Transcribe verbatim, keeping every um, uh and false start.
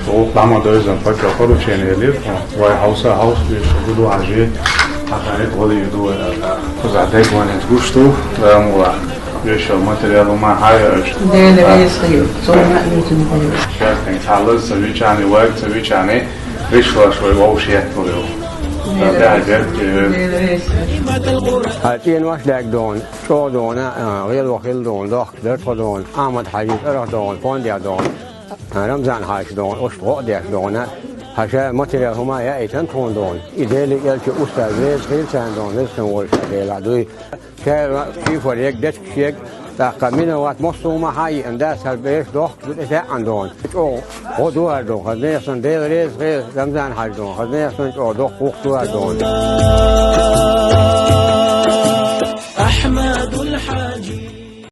Вукх дӀа ма дойзан, паккъал поручени лир, вай хьовса хьовса веш гуду хьажи, ахани гӀоли ду вай. Кхузахь дегванец гуш ду, рамула. Вешал материал ма хьая аша. Дела весхи, цуна витин дела. Шаьртен цхьалаз ца вичани, вай ца вичани, ришлаш вай вовш еттал ю. Да, да, да. Дела весхи. Хьа цӀен ваш даг дон, чӀо дона, а, гӀело хил дон, дохк дер тхо дон, Ахмад Хьажи цӀарах дон, фондя дон. Рамзан хьаша дона, ош гӀо а деш дона. Хьаша материал хӀума яийтан тхуна дона. И Дели элча устаз веза хилчарна дона, веза хин волча Дела дуй. Ша шифар ег, дечка шег, тӀаккха минават моссума хьа йиъан дас хьар беш дохк ду тӀе саьӀан дона. ЧӀо гӀо дуар дона, хаза нехан Дела реза хила, Рамзан хьаша дона, хаза нехан чӀо дохк вухк дуар дона.